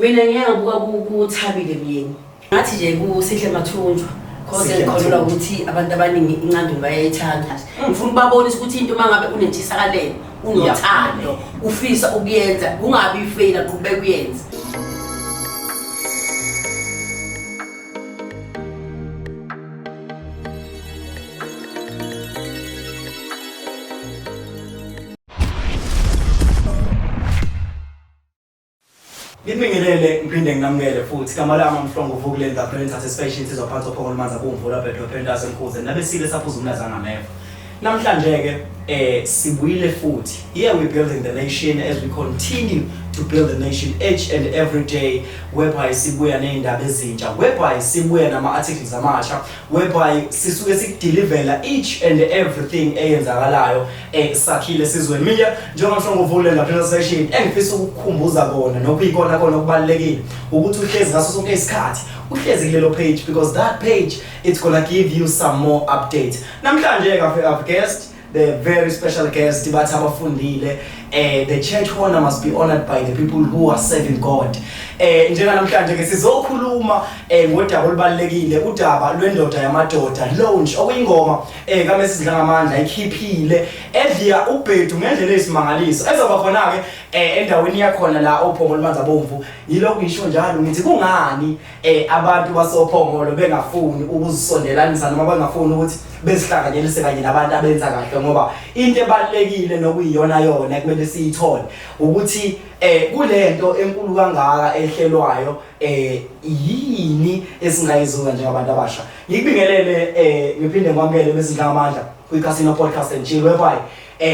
Mina ngeke ngibuka kuThabile Myeni. Ngathi nje kuSihle Mathunjwa. Cause Sihle ngikholelwa Mathunjwa. ukuthi abantu abaningi incandweni bayayithanda. Ngifuna ukubabonisa ukuthi into uma ngabe unentshisakalelo, unothando, ufisa ukuyenza, ungabi ifeyila qhubeka uyenze. Ngibingelele ngiphinde nginamukele futhi igama lami Mhlongo Vukile the Prince Anticipation insizwa phansi ophoko olumanzi abomvu lapha edolobheni laseMkhuze nabesile saphuza umlaza ngameva. Namhlanje ke sibuyile futhi. Here we building the nation as we continue to build the nation each and every day whereby sibuya nezindaba ezintsha whereby sibuya nama articles amasha whereby sisuke sikudelivela each and everything eyenzakalayo sakhile esizweni. Mina njengoba Mhlongo uvule lapha session engifisa ukukukhumbuza kona nokuyikona kona okubalulekile ukuthi uhlezi ngaso sonke isikhathi uhlezi kulelo page because that page it's gonna give you some more updates. Namhlanje ke I've guest the very special guest bathi abafundile the church honor must be honored by the people who are serving God. Njenganamhlanje ke sizokhuluma ngodaba olubalekile udaba lwendoda yamadoda launch okuyingoma kaMrs Dlangamandla ikhiphile edliya ubhedu ngendlela eyisimangaliso ezoba khona ke endaweni yakhona la oPhongolo Manzabomvu. Yilokhu ngisho njalo ngithi kungani abantu basoPhongolo bengafuni ukuzisondelanisa noma bengafuni ukuthi bezihlanganyelise kanye nabantu abenza kahle, ngoba into ebalulekile nokuyiyona yona kumele siyithole ukuthi kulento enkulu kangaka ehlelwayo yini esingayizuza njengabantu abasha. Ngikubingelele ngiphinde ngikwamukele besidla amandla kwi-Casino Podcast and Chill whereby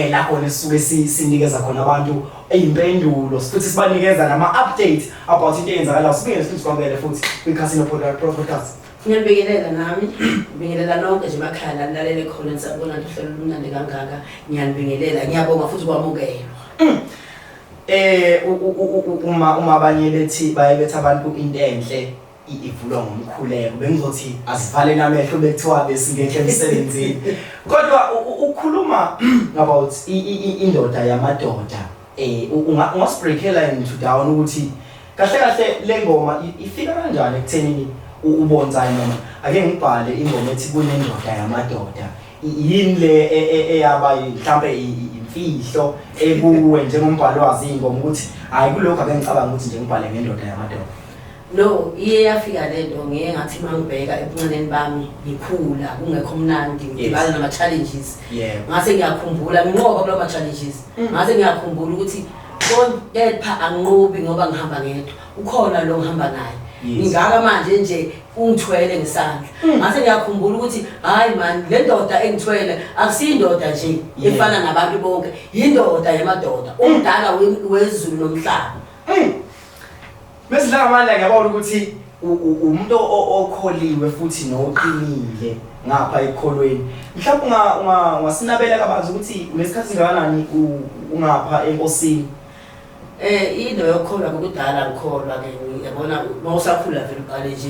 la khona sisuke sinikeza khona abantu izimpendulo futhi sibanikeza nama updates about into eyenzakalayo. Sibingelele futhi sikwamukele futhi kwi-Casino Podcast. Ngiyabingelela nami, ngibingelela nonke nje emakhaya la nilalele khona nisabona nje uhlelo olumnandi kangaka. Ngiyanibingelela, ngiyabonga futhi kwamukelwa. Uma abanye bethi baye bethi abantu into enhle ivulwa ngomkhuleko, bengizothi asivaleni amehlo bekuthiwa besingekho emsebenzini. Kodwa ukukhuluma about indoda yamadoda, ungasibreakela into down ukuthi kahle kahle le ngoma ifika kanjani ekuthenini ubonzani noma ake ngibhale ingoma ethi kunendoda yamadoda. Yini le eyaba mhlambe imfihlo ekuwe njengombhalo wazi ingoma ukuthi hayi kulokho ake ngicabanga ukuthi nje ngibhale ngendoda yamadoda? No, iye yafika lento ngiye ngathi mangibheka ebuncaneni bami ngikhula kungekho mnandi ngidibana nama challenges. Ngase ngiyakhumbula nginqoba kulawa ma challenges. Ngase ngiyakhumbula ukuthi kepha anginqobi ngoba ngihamba ngedwa. Ukhona lo ngihamba naye. Ngingaka manje nje ungithwele ngesandla. Ngase ngiyakhumbula ukuthi hayi man le ndoda engithwele akusiyindoda nje efana nabantu bonke. Yindoda yamadoda, umdala wezulu nomhlaba. Besidlala amandla ngiyabona ukuthi umuntu okholiwe futhi noqinile ngapha ekukholweni. Mhlawumbe ungasinabela kabanzi ukuthi unesikhathi singakanani ungapha enkosini? Into yokukholwa kudala ngikholwa ke ngiyabona mawusakhula vele uqale nje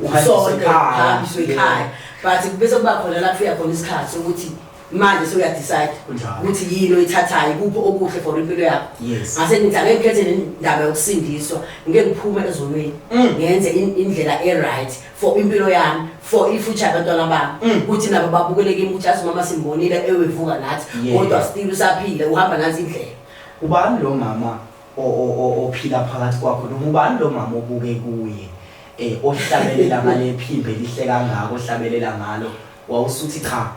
uhanjiswe ekhaya. Uhanjiswe ekhaya. But bese kuba khona la kufika khona isikhathi sokuthi manje sewuya decide ukuthi yini oyithathayo, kuphi okuhle for impilo yakho. Ngase ngithi ake ngikhethe le ndaba yokusindiswa, ngike ngiphume ezonweni, ngenze indlela e-right for impilo yami, for i-future yabantwana bami, ukuthi nabo babukele kimi ukuthi yazi mama simbonile ewevuka nathi, kodwa still usaphila uhamba nansi indlela. Ubani lo mama ophila phakathi kwakho noma ubani lo mama obuke kuye ohlabelela ngale phimbo elihle kangaka ohlabelela ngalo wawusuthi cha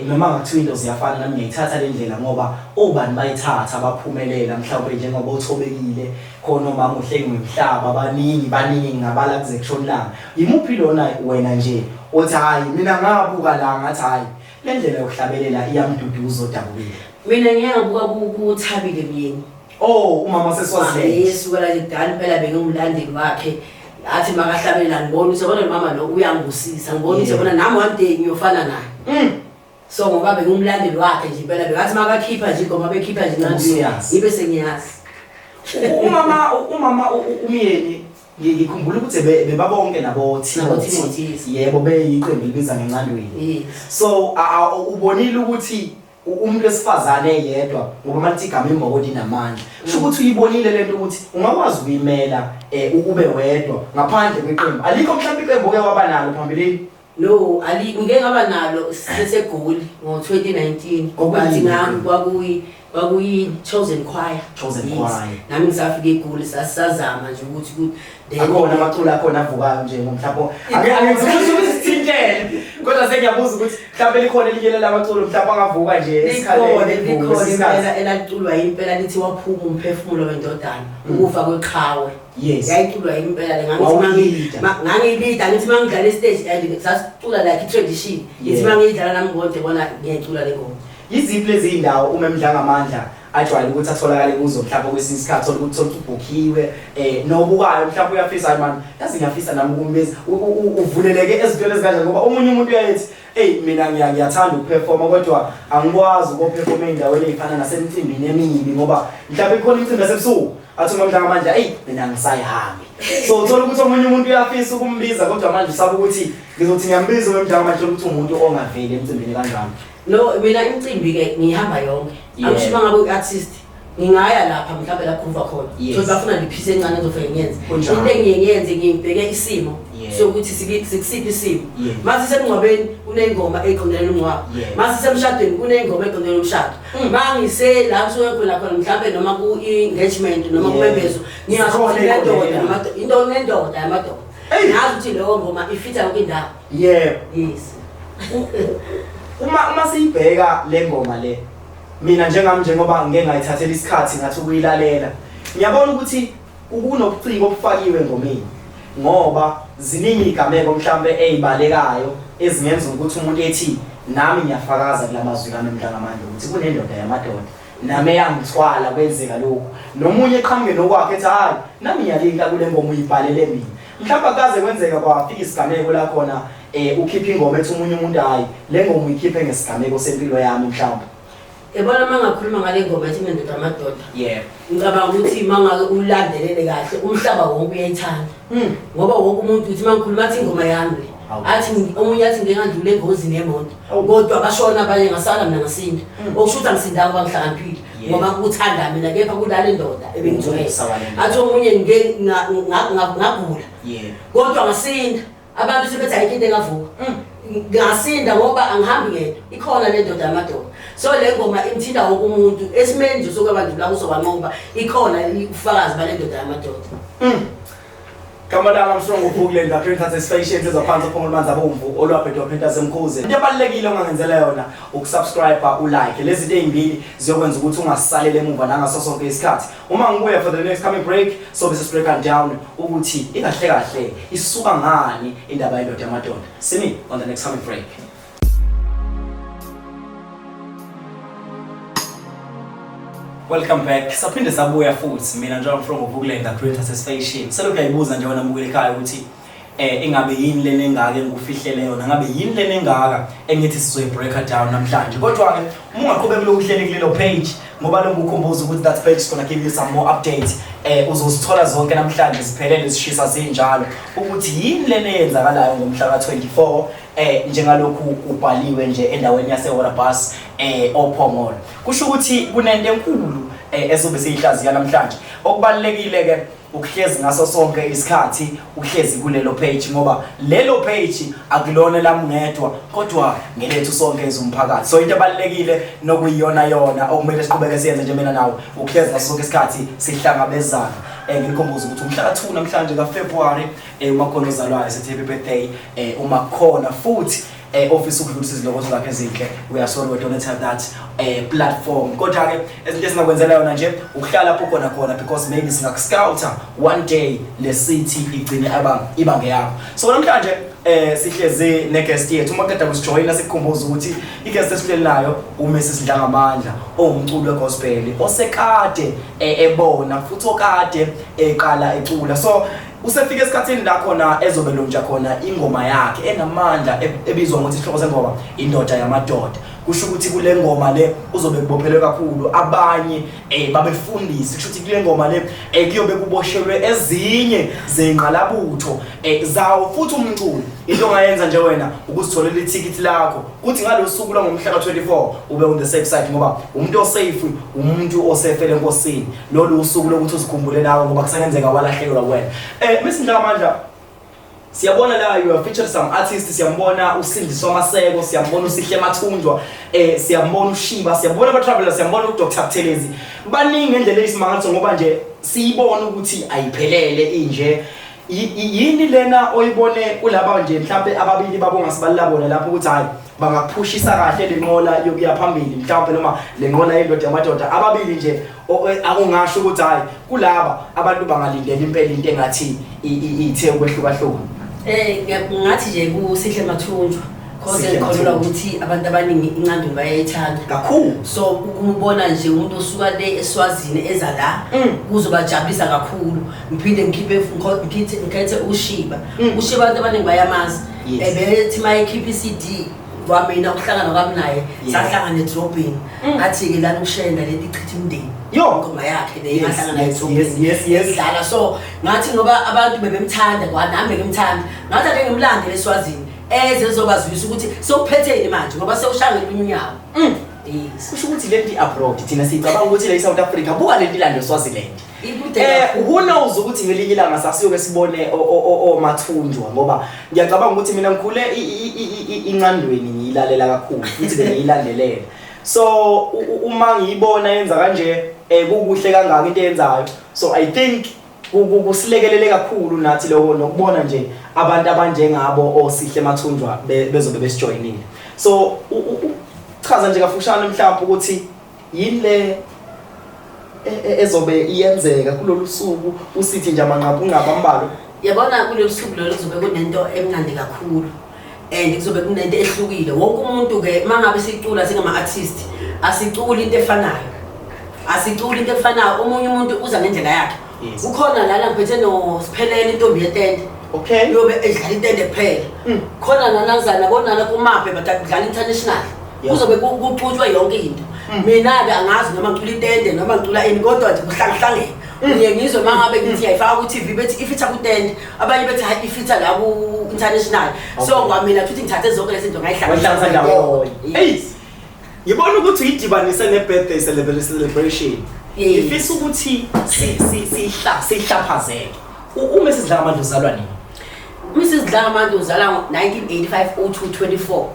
noma ngathiwa into ziyafana nami ngiyayithatha le ndlela ngoba obani bayithatha baphumelela mhlawumbe njengoba uthobekile khona omama uHlengi Mhlaba baningi baningi ngingabala kuze kushone ilanga. Yimuphi lona wena nje othi hayi mina ngabuka la ngathi hayi le ndlela yokuhlabelela iyamduduza odabukile? Mina ngeke ngibuka kuThabile Myeni. Oh, umama waseSwaziland. Yesu kala kudala impela bengumlandeli wakhe. Athi makahlabelela ngibona ukuthi yabona lo mama lo uyangibusisa, ngibona ukuthi yabona nami one day ngiyofana naye. So ngoba bengumlandeli wakhe nje impela bengathi makakhipha nje ingoma bekhipha nje nami Ubusuyazi. ngibe sengiyazi. Umama uMyeni ngikhumbula ukuthi bebabonke nabo Nabo Timothy. Timothy, yes. Yebo, beyiqembu elibiza ngencandweni. Yes. So ubonile ukuthi Umuntu wesifazane eyedwa, ngoba malithi igama imbokodo inamandla, kusho ukuthi uyibonile lento ukuthi ungakwazi ukuyimela ube wedwa ngaphandle kweqembu. Alikho mhlawumbe iqembu oke waba nalo phambilini? No, ali ngike ngaba nalo sesegoli ngo-2019. Kwakuyini But ngami iqembu? kwakuyi Chosen Choir. Chosen Yes. Choir. Nami ngisafika eGoli, sasazama nje ukuthi then Akhona amaculo akhona avukayo nje ngomhlawumbe, angifuni ukuthi sithintele, kodwa sengiyabuza ukuthi mhlawumbe likhona elinye lamaculo mhlawumbe angavuka nje Likhona. esikhaleni Likhona kwesinye isikhathi? Impela elaliculwa impela lithi waphuma umphefumulo wendodana, ukufa kweqhawe. Yayiculwa impela le, ngangithi Wawuyilida. Ngangiyilida, ngithi uma ngidlala e-stage and sasicula like i-tradition, ngithi uma ngiyidlala nami ngodwa bona ngiyayicula le ngoma. Yiziphi lezi iy'ndawo uma eMdlangamandla ajwayele ukuthi atholakale kuzo, mhlawumbe kwesinye isikhathi thola ukuthi ubhukhiwe, nobukayo mhlawumbe uyafisa, hayi mani, yazi ngiyafisa nami ukumbiza, uvuleleke ezintweni ezikanjani? Ngoba omunye umuntu uyayethi, eyi, mina ngiyathanda ukuperforma, kodwa angikwazi ukuperforma ey'ndaweni ey'fana nasemcimbini emibi, ngoba mhlawumbe ikhona imicimbi yasebusuku, athi uma Mdlangamandla, eyi, mina ngisayihambi. So uthola ukuthi omunye umuntu uyafisa ukumbiza, kodwa manje usaba ukuthi ngizothi ngiyambiza uMdlangamandla, ukuthi umuntu ongaveli emcimbini kanjalo. No, mina imicimbi-ke ngiyihamba yonke. Angisho uma ngabe uyi-artist, ngingaya lapha mhlawumbe la groove khona. So bafuna ngiphise encane ngizofike ngiyenze. Into engiye ngiyenze, ngiye ngibheke isimo sokuthi sikusiphi isimo. Mase semngcwabeni kuney'ngoma ey'qondene nomngcwabo. Mase semshadweni kuney'ngoma ey'qondene nomshado. Ma ngise la kusuke khona khona mhlawumbe noma ku-engagement noma kumembezo, ngingasho Zikhona ukuthi nendoda ey'qondene noma into nendoda yamadoda. Eyi. Ngazi ukuthi leyo ngoma ifitha yonke indawo. Yes. Uma siyibheka le ngoma le, mina njengami, njengoba ngike ngayithathela isikhathi ngathi ukuyilalela, ngiyabona ukuthi kunobuciko obufakiwe engomeni, ngoba ziningi igameko mhlambe ezibalekayo ezingenza ukuthi umuntu ethi nami ngiyafakaza kulamazwi kami Mdlangamandla ukuthi kunendoda yamadoda nami eyangithwala kwenzeka lokhu, nomunye eqhamuke nokwakhe ethi hayi, nami ngiyalinka kule ngoma uyibhalele mina. Mhlawumbe akaze kwenzeka kwafika isigameko la khona ukhipha ingoma ethi omunye umuntu, hayi, le ngoma uyikhiphe ngesigameko sempilo yami mhlawumbe? Yabona, uma ngakhuluma ngale ngoma ethi Nendoda Amadoda, ngicabanga ukuthi uma ngake ulandelele kahle, umhlaba wonke uyayithanda, ngoba wonke umuntu uthi uma ngikhuluma athi ingoma yami le. Athi omunye athi ngike ngandlula engozini yemoto, kodwa bashona abanye, ngasala mina, ngasinda. Okusho ukuthi angisindanga ngoba ngihlakaniphile, ngoba kuthanda mina, kepha kulale ndoda ebengithwele. Umusa wale ndoda. Athi omunye ngike ngagula, kodwa ngasinda, abantu sebethi ayikho into engavuka. Ngasinda ngoba angihambi ngedwa, ikhona le ndoda yamadoda. So le ngoma imthinta wonke umuntu esimeni nje sokwabandlula kuso wanqoba, ikhona ubufakazi bale ndoda yamadoda. Gama lami Armstrong Uvukile, lapho ngithatha isifashion sezaphansi ophongolo manzi abomvu olwabhedwa phenta semkhuze. Into ebalulekile ongangenzela yona ukusubscribe, ulike. Lezi zinto ezimbili ziyokwenza ukuthi ungasalele emuva nangaso sonke isikhathi. Uma ngibuya for the next coming break, so bese break down ukuthi ikahle kahle isuka ngani indaba yendoda yamadoda. See me on the next coming break. Welcome back. Saphinde sabuya futhi mina njengoba from Uvukile, the creator station. Selokhu uyayibuza nje wena mbukeli ekhaya ukuthi ingabe yini lena engaka engikufihlele yona, ngabe yini lena engaka engithi sizoyi-break down namhlanje. Kodwa ke uma ungaqhubeka kulokhu uhleli kulelo page, ngoba lo ngukhumbuza ukuthi that page is gonna give you some more updates, uzozithola zonke namhlanje ziphelele zishisa zinjalo ukuthi yini lena eyenzakalayo ngomhla ka-24, njengalokhu kubhaliwe nje endaweni yase-Waterbus oPhongolo. Kusho ukuthi kunento enkulu ezobe siyihlaziya namhlanje. Okubalulekile ke ukuhlezi ngaso sonke isikhathi uhlezi kulelo page, ngoba lelo page akulona lami ngedwa, kodwa ngelethu sonke ezumphakathi. So into ebalulekile nokuyiyona yona okumele siqhubeke siyenze nje mina nawe, ukuhlezi ngaso sonke isikhathi sihlangabezana. Nginikhumbuza ukuthi umhla ka-2 namhlanje kaFebruary, uma khona ozalwayo sithi happy birthday, uma khona futhi ofisa ukudlulisa izilokotho zakhe ezinhle, we are sorry we don't have that platform. Kodwa ke izinto esingakwenzela yona nje ukuhlala lapho khona khona, because maybe singakuscouta one day le city igcine aba iba ngeyakho. So namhlanje sihlezi neguest yethu. Uma qeda kusijoyina, sikukhumbuza ukuthi iguest esihleli nayo uMrs Ndlangamandla, owumculo wegospel osekade ebona futhi okade eqala ecula. So Usefika esikhathini la khona ezobe launcha khona ingoma yakhe enamandla ebizwa ngokuthi isihloko sengoma Indoda Yamadoda. Kusho ukuthi kule ngoma le uzobe kubophelwe kakhulu abanye babefundisi. Kusho ukuthi kule ngoma le kuyobe kuboshelwe ezinye zengqalabutho zawo futhi umculo. Into ongayenza nje wena ukuzitholela ithikithi lakho kuthi ngalosuku lwangomhla ka-24 ube on the safe side, ngoba umuntu osafe umuntu osefele enkosini. Lolu usuku lokuthi uzikhumbule nawe, ngoba kusengenzeka walahlekelwa wena. Miss Ndlamandla, siyabona la you have featured some artists. Siyambona uSindiswa Maseko, siyambona uSihle Mathunjwa, siyambona uShiba, siyambona aba-travelers, siyambona uDr Buthelezi. Baningi ngendlela eyisimangaliso, ngoba nje siyibona ukuthi ayiphelele inje. Yini lena oyibone kulaba nje mhlambe ababili babongasibalila bona lapho ukuthi hayi bangaphushisa kahle lenqola yokuya phambili, mhlawumbe noma lenqola yendoda yamadoda? Ababili nje akungasho ukuthi hayi kulaba abantu bangalindela impela into engathi ithe ukwehlukahluka. Ngathi nje kuSihle Mathunjwa, cause Sihle ngikholelwa Mathunjwa. ukuthi abantu abaningi incandweni bayayithanda kakhulu. So ukumubona nje umuntu osuka le eSwazini eza la kuzobajabulisa kakhulu. Ngiphinde ngikhiphe ngikhethe uShiba. UShiba abantu abaningi bayamazi. Ebethi mayekhipha i-CD kwamina ukuhlangana kwami naye, sahlangana edrobheni. Athi-ke lana ushenda lento ichitha imindeni. Ingoma yakhe le ngahlangana edrobheni. Idlala. So ngathi ngoba abantu bebemthanda, kwanami bengimthanda, ngathi ake ngimlandele eSwazini eze ezobazwisa ukuthi sewuphetheni manje, ngoba sewushaya ngelinye unyawo. Yes. Kusho ukuthi le nto i-abroad, thina siyicabanga ukuthi le i-South Africa, buka le nto ilande eSwaziland. Ikude kakhulu. Who knows ukuthi ngelinye ilanga sasiyoke sibone oMathunjwa, ngoba ngiyacabanga ukuthi mina ngikhule incandweni ngiyilalela kakhulu futhi bengiyilandelela. So uma ngiyibona yenza kanje, kukuhle kangaka into eyenzayo. So I think kusilekelele kakhulu nathi lokho, nokubona nje abantu abanjengabo oSihle Mathunjwa bezobe besijoyinile. So chaza nje kafushane mhlawumbe ukuthi yini le ezobe iyenzeka kulolu suku, usithi nje amanqapu unqaba ambalwa. Yabona kulolu suku lolu kuzobe kunento emnandi kakhulu and kuzobe kunento ehlukile. Wonke umuntu ke mangabe sicula singama-artist asiculi into efanayo, asiculi into efanayo. Omunye umuntu uza ngendlela yakhe. Ukhona lana ngiphethe noSiphelele intombi yetende. Uyobe edlala itende kuphela. Khona nanazana konana kumaphe but akudlala international. Kuzobe kuxutshwe yonke into. Mina-ke angazi noma ngicula itende noma ngicula ini, kodwa nje kuhlangahlangene. Ngiye ngizwe uma ngabe ngithi ngiyayifaka ku-TV bethi ifitha kutende, abanye bethi hayi ifitha la ku-international. So kwamina futhi ngithathe zonke lezi zinto ngayihlanganisa Wayihlanganisa ndawonye. Yes. Hey, ngibona ukuthi uyidibanise ne-birthday celebration. Ngifisa ukuthi siyihlaphazeke. Uma Sidlangamandla uzalwa nini? Mrs Dlangamandla uzalwa ngo-1985 02/24.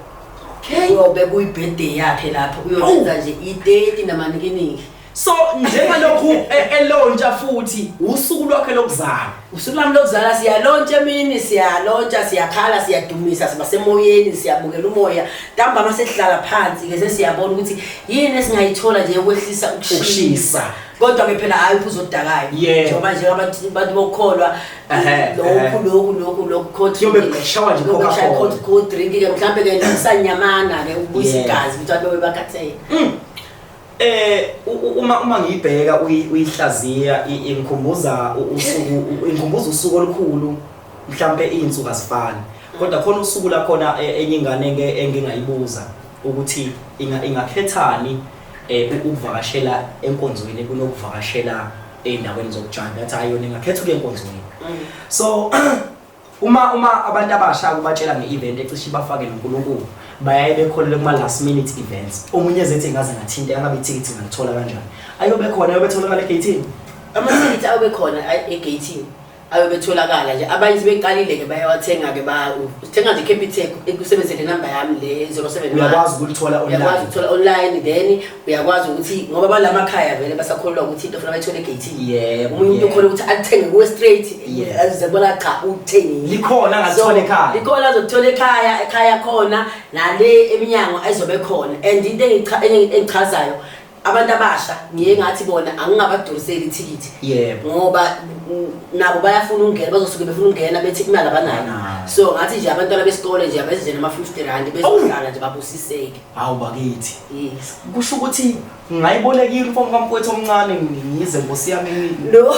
Uyobe kuyi-birthday yakhe lapho, uyowenza nje i-30 namanikiniki. So njengalokhu elauncha futhi usuku lwakhe lokuzalwa. Usuku lwami lokuzalwa siyalauncha emini, siyalauncha, siyakhala, siyadumisa, siba semoyeni, siyabukela umoya. Ntambama sesihlala phansi ke sesiyabona ukuthi yini esingayithola nje yokwehlisa ukushisa. Ukushisa. Kodwa ke phela hayi uphuzo odakayo. Njengoba nje abantu bokukholwa, lokhu, lokhu, lokhu, lokhu, cold Kuyobe drink. kushawa nje Kuyobe kushaya Coca-Cola. cold drink ke, mhlambe ke nisanyamana ke ukubuyisa igazi ukuthi abantu babe bakhathele. Uma ngiyibheka uyihlaziya, ingikhumbuza usuku, ingikhumbuza usuku olukhulu, mhlambe izinsuku azifani. Kodwa khona usuku la khona enye ingane engingayibuza ukuthi ingakhethani ukuvakashela enkonzweni kunokuvakashela ey'ndaweni zokujanda. Yathi hayi yona ingakhetha ukuya enkonzweni. So uma abantu abasha kubatshela nge-event ecishe ibafake noNkulunkulu, bayaye bekholelwe kuma last minute events. Omunye ezethi ngaze ngathinteka ngabe ithikithi ngalithola kanjani? Ayobe khona, ayobe etholakala egeyithini. Amathikithi ayobe khona egeyithini, ayobe etholakala nje. Abanye sebeqalile ke bayawathenga ke, uthenga nje Capitec ekusebenzise le number yami le 071. Uyakwazi ukulithola online. Uyakwazi ukuthola online, then uyakwazi ukuthi ngoba balamakhaya vele basakholelwa ukuthi into ofuna bayithole egeyithini. Omunye umuntu ukholwa ukuthi alithenge kuwe straight, aze kubona cha uthengile. Likhona angathola ekhaya. Likhona azokuthola ekhaya, ekhaya khona nale eminyango ezobe khona. And into engichazayo abantu abasha ngiye ngathi bona angingabaduriseli ithikithi. Ngoba nabo bayafuna ukungena, bazosuke befuna ukungena bethi imali abanayo. Abanayo. So ngathi nje abantwana besikole nje abenze nje nama 50 rand bezohlala nje babusiseke. Hawu bakithi. Yes. Kusho ukuthi ngingayiboleka i-uniform kamfowethu omncane ngize nkosi yami No.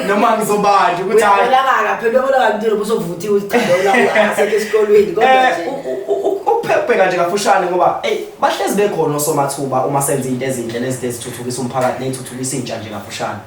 noma ngizobanja ukuthi hayi. Uyabonakala Phela uyabona kanti lo usovuthiwe cha lo asekho esikolweni kodwa nje. Ukupheka nje kafushane ngoba ey bahlezi bekhona osomathuba uma senza izinto ezinhle nezinto ezithuthukisa umphakathi nezithuthukisa intsha nje kafushane.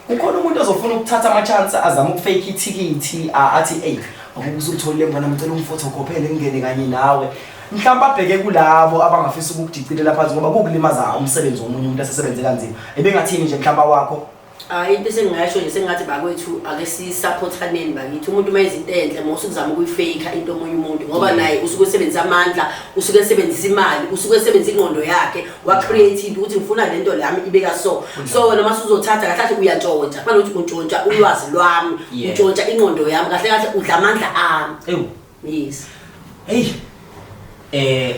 Kukhona umuntu ozofuna ukuthatha ama-chance azame ukufake ithikithi athi eyi akuke usutholile mngane ngicela ungifotokhophele ngingene kanye nawe. Mhlawumbe abheke kulabo abangafisa ukukudicilela phansi ngoba kuwukulimaza umsebenzi womunye umuntu asesebenze kanzima. Ebengathini nje mhlawumbe awakho? Hayi into esengingayisho nje sengathi bakwethu ake sisapothaneni bakithi umuntu uma izinto enhle mose ukuzama ukuyifake into omunye umuntu ngoba naye usuke esebenzisa amandla usuke esebenzisa imali usuke esebenzisa ingqondo yakhe wa create into ukuthi ngifuna lento lami ibe ka so so wena mase uzothatha kahle kahle uyantshontsha kufanele ukuthi untshontsha ulwazi lwami utshontsha ingqondo yami kahle kahle udla amandla ami ewu yes hey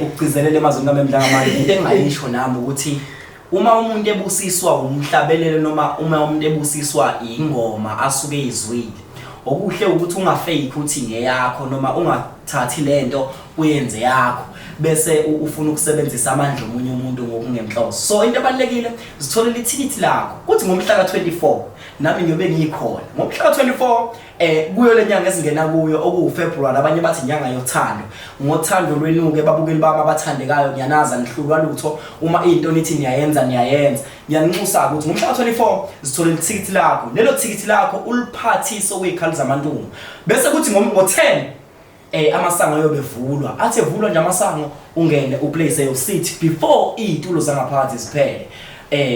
ukugcizelela emazwini kaMemdlanga manje into engingayisho nami ukuthi uma umuntu ebusiswa umhlabelelo noma uma umuntu ebusiswa ingoma asuke eyizwile okuhle ukuthi ungafake uthi ngeyakho noma ungathathi lento uyenze yakho bese ufuna ukusebenzisa amandla omunye umuntu ngokungenhloso. So into ebalulekile zitholele ithikithi lakho. Kuthi ngomhla ka-24 nami ngiyobe ngikhona. Ngomhla ka-24 kuyo lenyanga esingena kuyo okuwuFebruary abanye bathi inyanga yothando. Ngothando lwenuke babukeli bami abathandekayo ngiyanaza nihlulwa lutho uma into nithi niyayenza niyayenza. Ngiyaninxusa ukuthi ngomhla ka-24 zitholele ithikithi lakho. Lelo thikithi lakho uliphathise okuyikhali zamantungu. Bese kuthi ngo-10 amasango ayobe evulwa. Athi evulwa nje amasango ungene uplace your seat before iy'tulo zangaphakathi ziphele.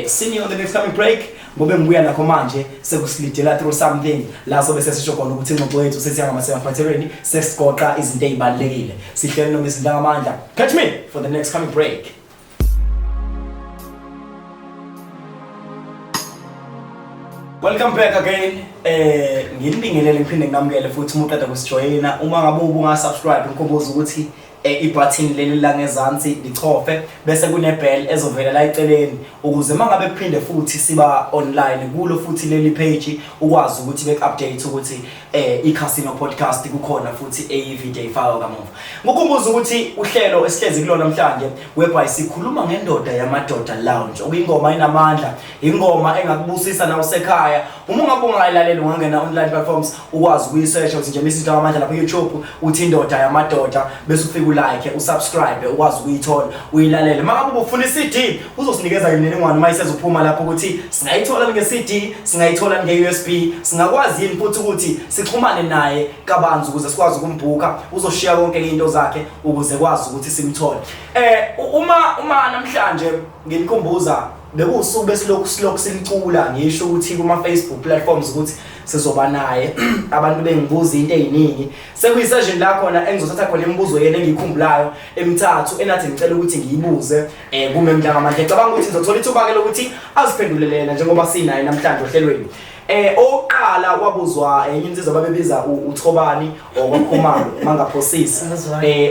See you on the next coming break ngoba ngibuya nakho manje sekusilidela through something la sobe sesisho khona ukuthi ingxoxo yethu sesiya ngamasemafathelweni sesigoqa izinto ey'balulekile. Sihleli noma izintangamandla. Catch me for the next coming break. Welcome back again. Nginibingelele ngiphinde nginamukele futhi uma uqeda kusijoyina. Uma ngabe ubunga subscribe ngikhumbuza ukuthi ibutton leli la ngezansi lichofe bese kune bell ezovela la eceleni ukuze mangabe kuphinde futhi siba online kulo futhi leli page ukwazi ukuthi bek update ukuthi iCasino Podcast kukhona futhi eyi-video ifakwa kamuva. Ngukhumbuza ukuthi uhlelo esihlezi kulona namhlanje whereby sikhuluma ngendoda yamadoda lounge okuyingoma enamandla, ingoma engakubusisa na usekhaya. Uma ungabe ungayilaleli ungangena online platforms ukwazi ukuyisearch uthi nje Mrs Amandla lapha YouTube uthi indoda yamadoda bese ufika ulike, usubscribe ukwazi ukuyithola uyilalele. Mangabe ubufuna iCD uzosinikeza imininingwane uma isezophuma lapho ukuthi singayithola nge-CD, singayithola nge-USB, singakwazi yini futhi ukuthi sixhumane naye kabanzi ukuze sikwazi ukumbhuka, uzoshiya konke into zakhe ukuze kwazi ukuthi simthole. Uma namhlanje nginikhumbuza bekuwusuku besilokhu silokhu silicula ngisho ukuthi kuma Facebook platforms ukuthi sizoba naye abantu bengibuza into eziningi sekuyisession la khona engizothatha khona imibuzo yena engiyikhumbulayo emithathu enathi ngicela ukuthi ngiyibuze kuMemdlanga Mandla. Ngicabanga ukuthi ngizothola ithuba ke lokuthi aziphendulele yena njengoba sinaye namhlanje ohlelweni. Oqala wabuzwa enye insizwa babebiza uThobani okwaKhumalo mangaphosisi.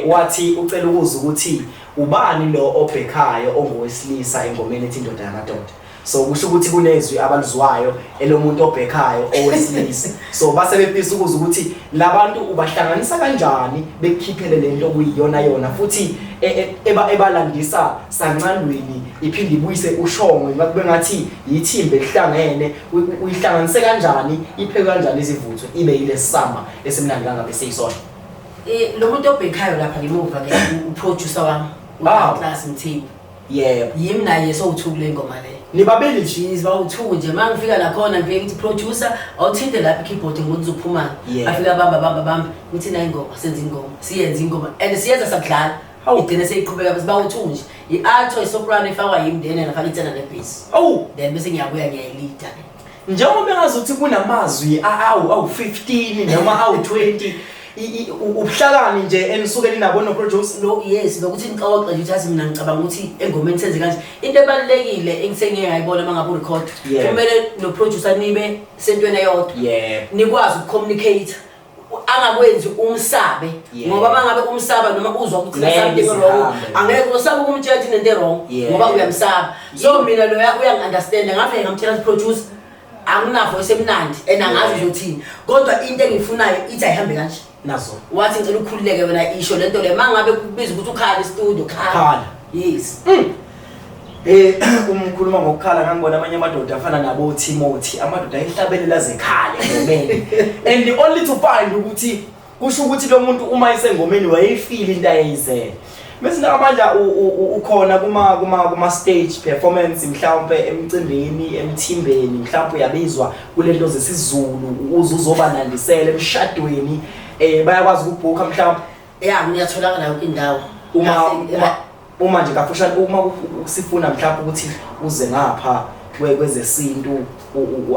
Wathi ucela ukuzwa ukuthi ubani lo obhekhayo ongowesilisa engomeni ethi indoda yamadoda. So kusho ukuthi kunezwi abalizwayo elomuntu obhekhayo owesilisa. So base befisa ukuzwa ukuthi labantu ubahlanganisa kanjani bekukhiphele lento kuyiyona yona futhi ebalandisa sancandweni iphinde ibuyise ushongwe kube ngathi yithimba elihlangene uyihlanganise kanjani iphekwe kanjani izivuthwe ibe yilesamba esimnandi kangaka seyisona. Lo muntu obhekhayo lapha ngemuva ke uproducer wami uClass Mthembu. Yebo. Yimi naye sowuthu kule ngoma le. Nibabili nje. Jeez, bawuthu nje mangifika la khona ngifike ngithi producer awuthinte lapha i-keyboard ngibona uzophuma. Afika bamba bamba bamba ngithi nayi ingoma senze ingoma siyenze ingoma and siyenza sakudlala. Igcine seyiqhubeka bese bawuthu nje. I-alto i-soprano ifakwa yimi then ngafaka i-tenor ne-bass. Then bese ngiyabuya ngiyayilida. Njengoba engazuthi kunamazwi awu 15 noma awu 20 ubuhlakani nje enisuke ninabo no producer. No, yes, nokuthi nixoxe nje ukuthi mina ngicabanga ukuthi engomeni senze kanje. Into ebalulekile engisengeke ngayibona uma ngabe urecord kumele no producer nibe sentweni eyodwa. Nikwazi ukucommunicate. Angakwenzi umsabe ngoba mangabe umsaba noma uzwa ukuthi something wrong angeke usaba ukumtshela ukuthi nento wrong ngoba uyamsaba. So mina loya uyangi-understand ngafike ngamtshela producer angina voice emnandi and angazi uzothini kodwa into engiyifunayo ithi ayihambe kanje. Nazo. Wathi ngicela ukhululeke wena isho lento le mangabe kubiza ukuthi ukhala e-studio khala. Khala. Yes. Umkhuluma ngokukhala, ngangibona amanye amadoda afana nabo Timothy, amadoda ayihlabelela zekhale engomeni, and only to find ukuthi kusho ukuthi lo muntu uma esengomeni wayefeel into ayeyizele. Bese ngamandla ukhona kuma stage performance, mhlawumbe emcimbini, emthimbeni, mhlawumbe uyabizwa kulento zesiZulu, uze uzobanandisela emshadweni, bayakwazi ukubhuka mhlawumbe? Ya, ngiyatholakala yonke indawo. Uma nje kafushane, uma usifuna mhlawumbe ukuthi uze ngapha kwezesintu,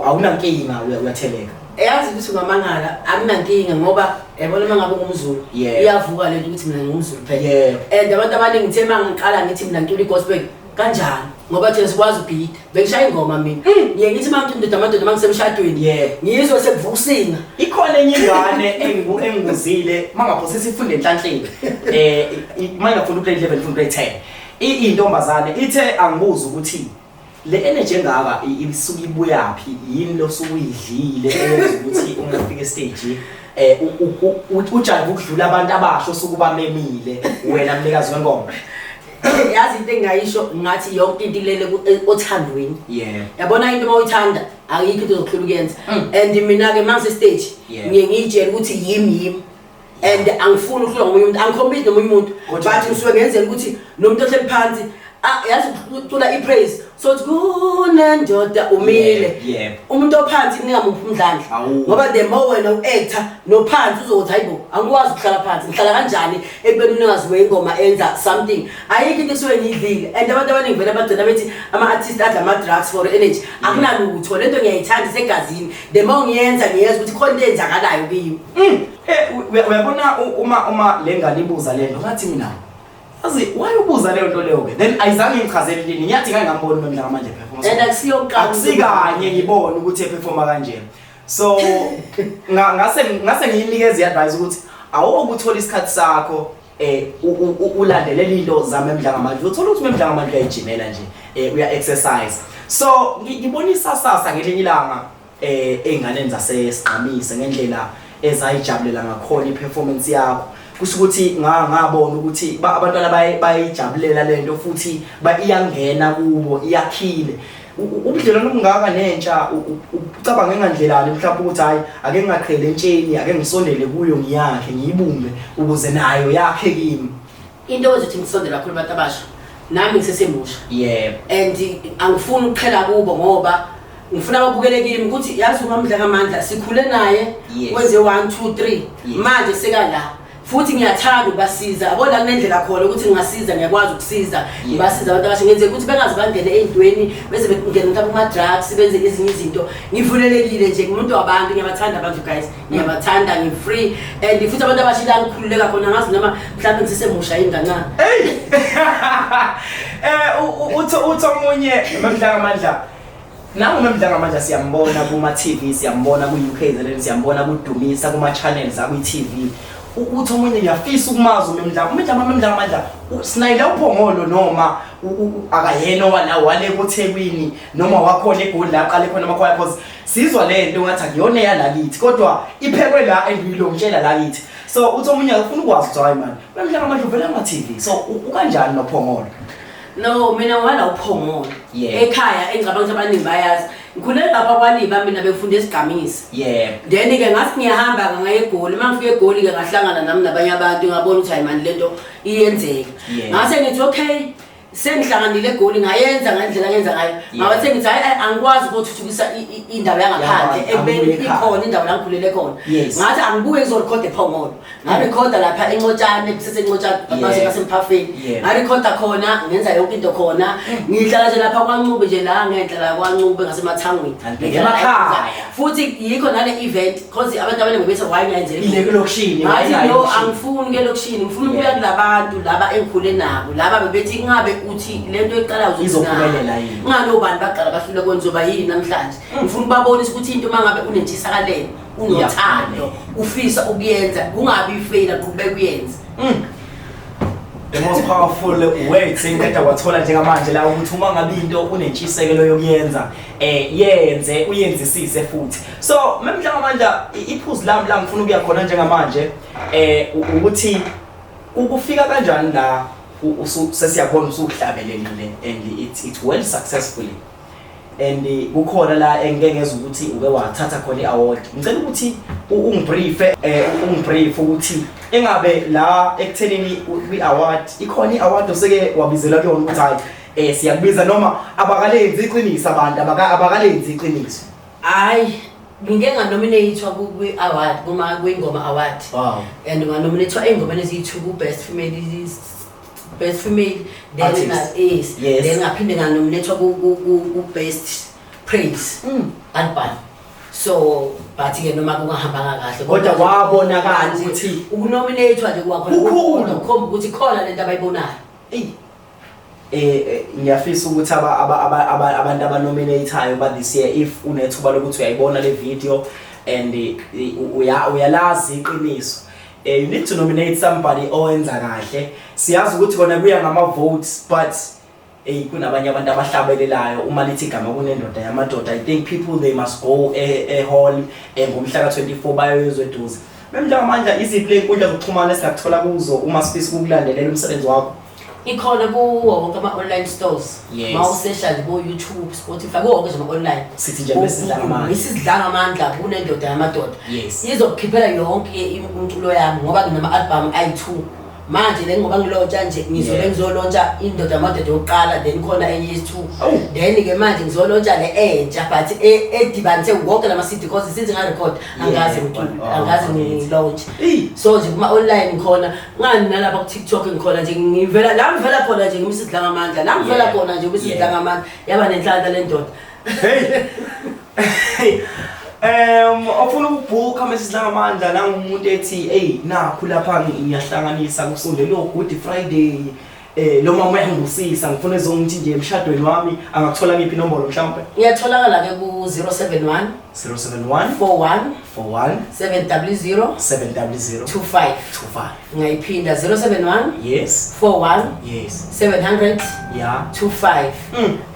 awunankinga, uyatheleka? Yazi ukuthi ungamangala, akunankinga, ngoba yabona uma ngabe ungumZulu, iyavuka lento ukuthi mina ngingumZulu phela. And abantu abaningi, ngithe uma ngiqala ngithi mina ngicula i-gospel kanjani, ngoba thina sikwazi ukugida, bengishaya ingoma mina. Ngiye ngithi uma ngithi ndoda amadoda, uma ngisemshadweni, ngizwe sekuvuka usinga. Ikhona enye ingane engibuzile, mangaphosisa ifunde enhlanhleni, uma ingafunda u-grade 11, ifunda u-grade 10, intombazane ithe angibuza ukuthi le energy engaka isuke ibuyaphi, yini lo suke uyidlile eyenza ukuthi uma ufika e-stage ujive ukudlula abantu abasha osuke ubamemile, wena mnikazi wengoma? Yazi into engingayisho, ngathi yonke into ilele othandweni. Yabona into uma uyithanda, ayikho into ozokuhlula ukuyenza. And mina-ke uma ngise-stage, ngiye ngiyitshele ukuthi yimi yimi, and angifuni ukuhlulwa ngomunye umuntu, angi-compete nomunye umuntu. Kodwa but ngisuke ngenzela ukuthi nomuntu ohleli phansi, ah, yazi ucula i-praise, so uthi kunendoda umile, umuntu ophansi ningamuphi umdlandla. Ngoba the more wena u-actor nophansi uzokuthi, hayibo, angikwazi ukuhlala phansi, ngihlala kanjani ekubeni umnikazi wengoma enza something? Ayikho into esuke ngiyidlile, and abantu abaningi vele bagcina bethi ama-artist adla ama-drugs for energy. Akunalutho, lento ngiyayithanda, isegazini. The more ngiyenza, ngiyeza ukuthi khona into eyenzakalayo kimi. Uyabona uma le ngane ibuza le nto, ngathi mina, yazi why ubuza leyo nto leyo ke? Then ayizange ngichazele lini, ngiyathi ngake ngambona uMemdla manje performance. And akusiyokuqala. Akusikanye ngibone ukuthi eperforma kanje, so ngase ngiyinikeza i-advice ukuthi awukuthola isikhathi sakho, ulandelela into zami emdla ngamandla, uthola ukuthi umemdla ngamandla uyayijimela nje, uya exercise. So ngibona isasasa ngelinye ilanga ey'nganeni zasesigqamise ngendlela ezayijabulela ngakhona i-performance yakho. Kusho ukuthi ngabona ukuthi abantwana bayijabulela lento futhi iyangena kubo, iyakhile. Ubudlelwano obungaka nentsha, ucabange ngandlelani mhlawumbe ukuthi hayi, ake ngingaqheli entsheni, ake ngisondele kuyo, ngiyakhe, ngiyibumbe ukuze nayo yakhe kimi? Into ezothi ngisondela kakhulu abantu abasha, nami ngisesemusha and angifuni ukuqhela kubo, ngoba ngifuna babukele kimi ukuthi yazi uMamdla kaMandla sikhule naye, wenze 1 2 3, manje sekala futhi. Ngiyathanda ukubasiza, yabo, la kunendlela khona ukuthi ngingasiza, ngiyakwazi ukusiza. Ngibasiza abantu abasha, ngenzeka ukuthi bengaze bangene ey'ntweni, beze bengene mhlawumbe kuma-drugs, benze ezinye izinto. Ngivulelekile nje, ngumuntu wabantu, ngiyabathanda abantu guys, ngiyabathanda, ngi-free, and futhi abantu abasha ila ngikhululeka khona. Ngazi noma mhlawumbe ngisesemusha yini kancane. Hey! Uthi omunye, Memdla ngamandla. Nangu Memdla ngamandla, siyambona kuma TV, siyambona ku UKZN, siyambona ku Dumisa kuma channels aku TV. Uthi omunye, ngiyafisa ukumazi uMemdla. UMemdla, Memdla ngamandla, sinayile uphongolo noma akayena wala wale kuThekwini, noma wakhona eGoli la aqale khona amakhwaya, cause sizwa le nto ngathi akuyona eyalakithi kodwa iphekwe la and uyilongitshela la kithi. So uthi omunye ufuna ukwazi ukuthi hayi man, Memdla ngamandla uvela kuma TV. So ukanjani nophongolo? No, mina wala uphongolo. Ekhaya engicabanga ukuthi abaningi bayazi. Ngikhule lapha kwaLiba mina, bengifunda esigamisa. Then ke ngathi ngiyahamba ngaye eGoli. Uma ngifika eGoli ke ngahlangana nami nabanye abantu, ngabona ukuthi hayi mani, lento iyenzeka. Ngase ngithi okay, sengihlanganile eGoli, ngayenza ngendlela ngenza ngayo. Ngabe sengithi hayi, angikwazi ukuthuthukisa indawo yangaphandle Yangaphandle, ekubeni angibuye ekhaya. ikhona indawo la ngikhulele khona. Ngathi angibuye ngizorekhoda ePhongolo. Ngarekhoda lapha eNcotshane, kuseseNcotshane, ngasemphafeni. Ngarekhoda khona, ngenza yonke into khona. Ngihlala nje lapha kwaNcube nje, la ngenhla la kwaNcube ngasemathangweni. Ngibheke emakhaya. Futhi yikho nale event, cause abantu abaningi bese why ngiyenzela Ile kulokishini? Ngathi why no, elokishini? Angifuni ke elokishini, ngifuna ukuya kulabantu laba engikhule nabo, laba bebethi ngabe uthi lento eqala Izophumelela yini? Ngani obani baqala bahlule kwenzoba yini namhlanje? Ngifuna ukubabonisa ukuthi into uma ngabe unentshisakalelo, unothando, ufisa ukuyenza, kungabi i-failure, qhubeka uyenze. The most powerful words engiqeda kwathola njengamanje la ukuthi uma ngabe into unentshisekelo yokuyenza, yenze, uyenzisise futhi. So Memdla ngamandla, iphuzu lami la ngifuna ukuya khona njengamanje ukuthi ukufika kanjani la. Sesiyabona usuhlabelelile and it well successfully and kukhona la engike ngezwa ukuthi uke wathatha khona i-award. Ngicela ukuthi ungibriefe, ungibrief ukuthi engabe la ekuthenini kwi-award ikhona i-award oseke wabizela kuyona ukuthi hayi, siyakubiza, noma abakalenzi iqiniso abantu, abakalenzi iqiniso? Hayi, ngike nganominatwa kwi-award, kuma kwingoma award. And nganominatwa ey'ngomeni eziyi-two ku-best female, best female, then Artist. Yes. Then ngaphinde nganominatwa ku-best praise album. So but ke noma kungahambanga kahle, Kodwa kwabonakala ukuthi ukunominatwa nje kwakhona Kukhulu. Kukhomba ukuthi khona lento abayibonayo. Eyi. Ngiyafisa ukuthi abantu abanominatayo ba this year, if unethuba lokuthi uyayibona le video and uyalazi iqiniso, you need to nominate somebody owenza kahle. Siyazi ukuthi kona kuya ngama votes, but hey, kunabanye abantu abahlabelelayo. Uma lithi igama kunendoda yamadoda, I think people, they must go e hall ngomhla ka24, bayoyezwa eduze. Memdlangamandla, iziphi le nkundla zokuxhumana esingakuthola kuzo uma sifisa ukukulandelela umsebenzi wakho? Ikhona kuwo wonke ama-online stores. Mawusesha nje ko-YouTube, Spotify, kuwo wonke nje ama-online. Sithi nje Mrs Dlangamandla. Mrs Dlangamandla, kunendoda yamadoda. Izokukhiphela yonke umculo yami ngoba nginama-album ayi-2 manje. Le ngoba ngilontsha nje, ngizobe ngizolontsha indoda yamadoda yokuqala, then khona enye yesi-two. Then-ke manje ngizolontsha le entsha, but edibanise wonke lama-CD, because since ngarecord angaze ngicule, angaze ngilaunch. So nje kuma-online ngikhona, ngani nalapha ku-TikTok ngikhona nje, ngivela la ngivela khona nje ngiMrs Dlangamandla, la ngivela khona nje uMrs Dlangamandla. Yaba nenhlanhla le ndoda. Hey. Ofuna ukubhuka Mrs Dlangamandla, nangumuntu ethi hey, nakhu lapha ngiyahlanganisa kusondele Good Friday. Lo mama uyangibusisa, ngifuna ezongithi nje emshadweni wami, angakuthola ngiphi inombolo mhlawumbe? Ngiyatholakala ke ku 071 071 41 41 700 700 25. 25. Ngayiphinda, 071 41 700 25.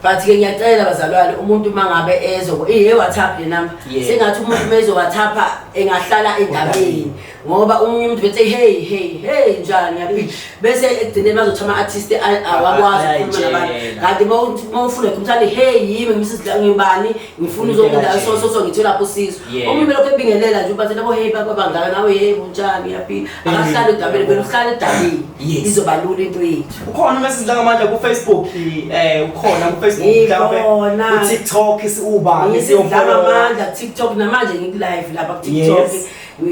But ke ngiyacela bazalwane, umuntu mangabe ezo iye WhatsApp le number, sengathi umuntu mezo WhatsApp engahlala endabeni, ngoba omunye umuntu bethi hey, hey, hey, njani, ngiyaphila, bese ekugcineni bazothi ama-artist awakwazi ukukhuluma nabantu. Ayayitshela. Kanti uma ufuna umthandi, hey, yimi Mrs ngibani, ngifuna Into uzokwenza kanje. so ngithola lapho usizo. Omunye lokho ebingelela nje ubathi labo, hey, baba bangaka nawe, hey, unjani, ngiyaphila, akahlali edabeni, vele uhlala edabeni. Izoba lula into yethu. Ukhona uMrs Dlangamandla ku Facebook, ukhona ku Facebook mhlawumbe? Ngikhona. Ku TikTok isiubani? Dlangamandla TikTok, namanje ngiku live lapha ku TikTok.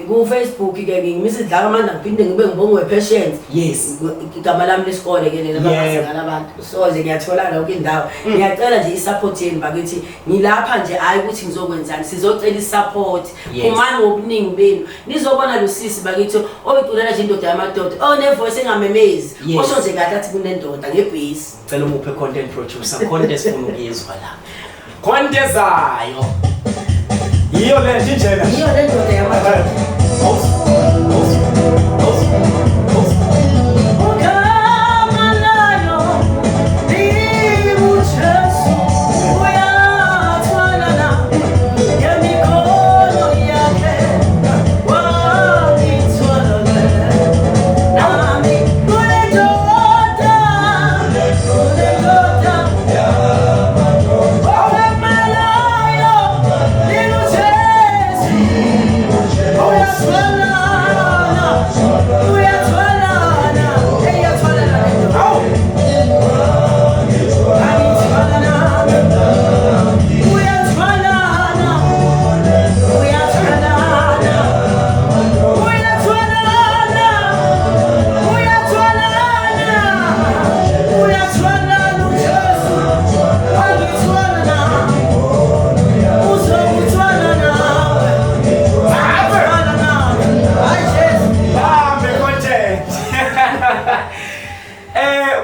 Ku Facebook ke ngingu-Mrs Dlangamandla, ngiphinde ngibe ngibongwe Patience. Igama lami lesikole ke leli abangazingala abantu. So nje ngiyathola yonke indawo. Ngiyacela nje i-support yenu bakithi. Ngilapha nje hayi ukuthi ngizokwenzani, sizocela i-support. Phumani ngobuningi benu. Nizobona lo sisi bakithi oyiculela nje indoda yamadoda. Oh, ne voice engamemezi. Osho nje kahle athi kunendoda ngebase. Cela umuphe content producer, content esifuna ukuyizwa la. Content zayo. Yiyo le nje njena. Yiyo le ndoda yamadoda. Awus, awus, awus, awus. Ugama layo linguJesu, uyathwalana ngemikhono yakhe, wangithwala nami kule ndoda, kule ndoda. Ugama layo linguJesu, uyathwalana, uyathwalana, eyathwalana le ndoda. Awu. Uyathwalana, uyathwalana, uyathwalana, uyathwalana, uyathwalana, uyathwalana uJesu, wangithwala, uzokuthwala nawe, uyathwala nawe, hayi Jesu. Bambe content.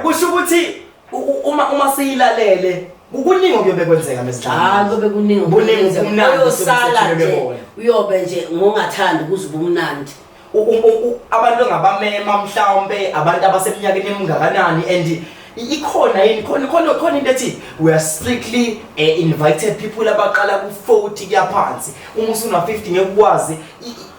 Kusho ukuthi uma siyilalele kuningi okuyobe kwenzeka Hayi, mesidlalo. kube kuningi. Buningi ubumnandi. Uyosala nje Bebona. uyobe nje ngongathandi ukuze ubumnandi. Abantu engabamema mhlawumbe abantu abaseminyakeni emingakanani and Ikhona yini, khona into ethi we are strictly invited people abaqala ku-40 kuya phansi, uma usuna 50 ngeke ukwazi,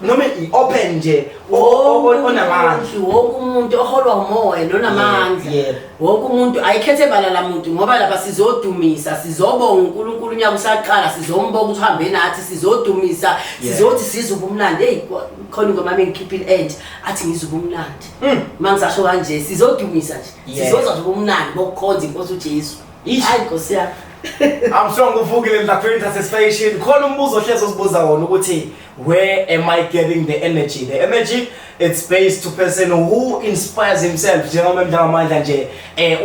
noma i-open nje onamandla? Wonke umuntu oholwa umoya nonamandla. Wonke umuntu, ayikhethe bala la muntu, ngoba lapha sizodumisa, sizobonga uNkulunkulu. Unyaka usaqala, sizombonga ukuthi uhambe nathi, sizodumisa. Sizothi sizwe ubumnandi. Hey, khona ingoma yami engikhiphile entsha athi ngizwe ubumnandi. Uma ngisasho kanje, sizodumisa nje. Sizozwa nje ubumnandi bokukhonza inkosi uJesu. Ish. Hayi, nkosi yami. I'm sure nguvukile la satisfaction. Khona umbuzo ohlezi uzibuza wona ukuthi where am I getting the energy? The energy, it's based to person who inspires himself, njengoba Mdlangamandla nje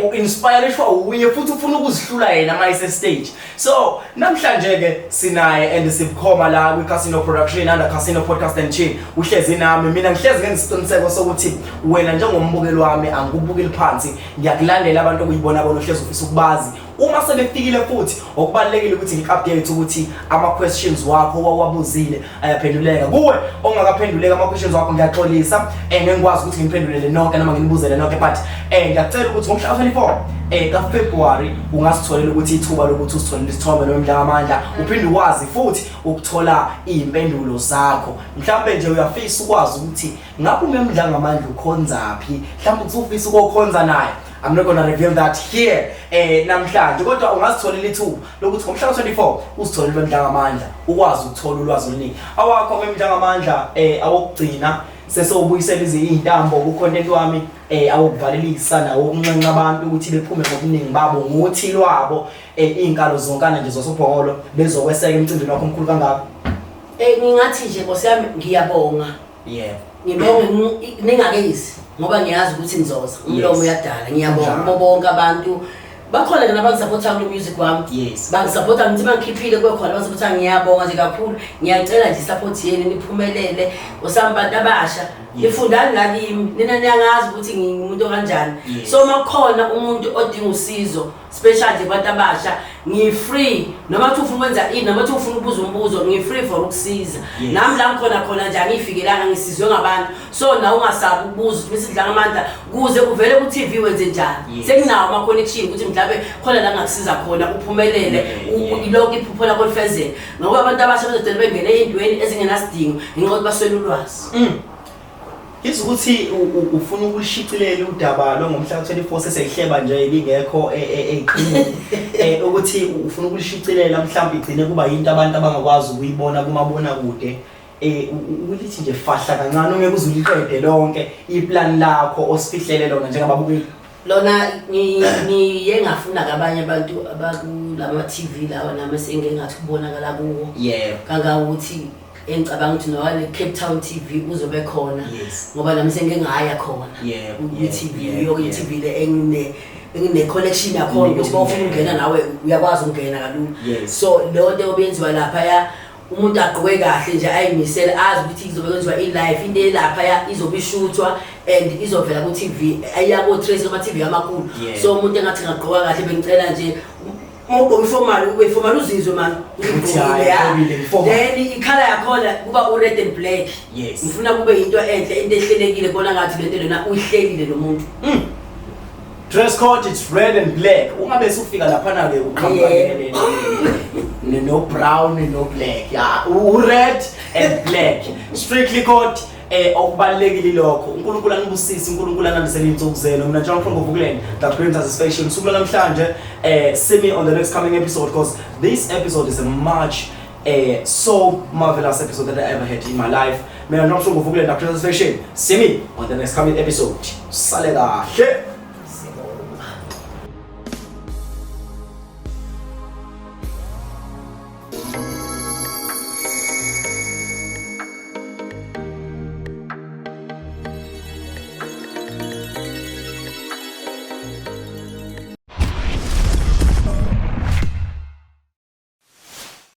u-inspireshwa uye futhi ufuna ukuzihlula yena mayise stage. So namhlanje ke sinaye and sibukhoma la kwi Casino Production under Casino Podcast and Chill. Uhlezi nami, mina ngihlezi ngenza sokuthi wena njengombukeli wami angikubukeli phansi, ngiyakulandela abantu okuyibona bona ohlezi ufisa ukubazi uma sebefikile. Futhi okubalulekile ukuthi ngiku-update ukuthi ama-questions wakho owawabuzile ayaphenduleka. Kuwe ongakaphenduleka ama-questions wakho, ngiyaxolisa, ngeke ngikwazi ukuthi ngiphendulele nonke noma nginibuzele nonke, but ngiyacela ukuthi ngomhla ka-24 kaFebruary ungasitholela ukuthi ithuba lokuthi usitholele isithombe noma Mdlangamandla, uphinde ukwazi futhi ukuthola iy'mpendulo zakho. Mhlawumbe nje uyafisa ukwazi ukuthi ngabe uMemdlangamandla ukhonzaphi, mhlawumbe usufisa ukukhonza naye. I'm not gonna reveal that here namhlanje, kodwa ungazitholela ithuba lokuthi ngomhla ka-24 uzitholele uMdlangamandla, ukwazi ukuthola ulwazi oluningi. Awakho Memdlangamandla awokugcina, sesowubuyisela izintambo ku-content wami, awokuvalelisa nawo ukunxenxa abantu ukuthi bephume ngobuningi babo ngothi lwabo, iy'nkalo zonkana nje zosophongolo bezokweseka emcimbini wakho omkhulu kangaka. Ngingathi nje, nkosi yami, ngiyabonga. Ngibonge ningakezi ngoba ngiyazi ukuthi nizoza. Umlomo uyadala. Ngiyabonga kubo bonke abantu. Bakhona ke nabangisapotha kulo music wami. Bangisapotha, ngithi bangikhiphile kube khona bangisapotha. Ngiyabonga nje kakhulu. Ngiyacela nje support yenu, niphumelele. Osami bantu abasha. Nifundani la kimi. Nina niyangazi ukuthi ngingumuntu kanjani. So makukhona umuntu odinga usizo, special nje abantu abasha, ngi-free noma kuthi ufuna ukwenza ini, noma kuthi ufuna ukubuza umbuzo, ngi-free for ukusiza. Nami la ngikhona khona nje angiyifikelanga, ngisizwe ngabantu. So nawe ungasabi ukubuza ukuthi Misidlangamandla kuze uvele ku-TV wenze njani. Sekunawo ama-connection ukuthi mhlawumbe khona la ngakusiza khona uphumelele, lonke iphupho lakho lifezeke, ngoba abantu abasha bazogcina bengene ey'ntweni ezingenasidingo ngenxa yokuthi baswele ulwazi. Ngizwa ukuthi ufuna ukulishicilela udaba longomhla ka-24, seseyihleba nje lingekho eyiqinile, ukuthi ufuna ukulishicilela mhlawumbe igcine kuba yinto abantu abangakwazi ukuyibona kumabonakude. Ukulithi nje fahla kancane, ungeke uze uliqede lonke iplan lakho osifihlele lona njengababukeli. Lona ngiye ngafuna kabanye abantu abakulama TV lawa nami esengike ngathi kubonakala kuwo, kangangokuthi engicabanga ukuthi nowale Cape Town TV uzobe khona, ngoba nami sengike ngaya khona ku-TV, i-TV le engine connection yakhona ukuthi uma ufuna ukungena nawe uyakwazi ukungena kalula. So leyo nto obenziwa laphaya, umuntu agqoke kahle nje, ayimisele, azi ukuthi izobe kwenziwa i-live into elaphaya, izobe ishuthwa and izovela ku-TV, eya ko-trace ama-TV amakhulu. So umuntu engathi ngagqoka kahle, bengicela nje uma ugqoke i-formal, ube i-formal, uzizwe mani. Ukuthi hhayi, ngigqokile, ngi-formal. Then i-colour yakhona kuba u-red and black. Ngifuna kube into enhle, into ehlelekile, kubona ngathi lento lena uyihlelile lo muntu. Dress code, it's red and black. Ungabe usufika laphana ke uqhamuka no brown, no black. Yeah, u red and black. Strictly code, okubalekile lokho. uNkulunkulu anibusise, uNkulunkulu anandisele insuku zenu. Mina John from Vukulen, the Great Satisfaction. Suku namhlanje, see me on the next coming episode, because this episode is a much so marvelous episode that I ever had in my life. Mina John from Vukulen, the Great Satisfaction. See me on the next coming episode. Sale kahle.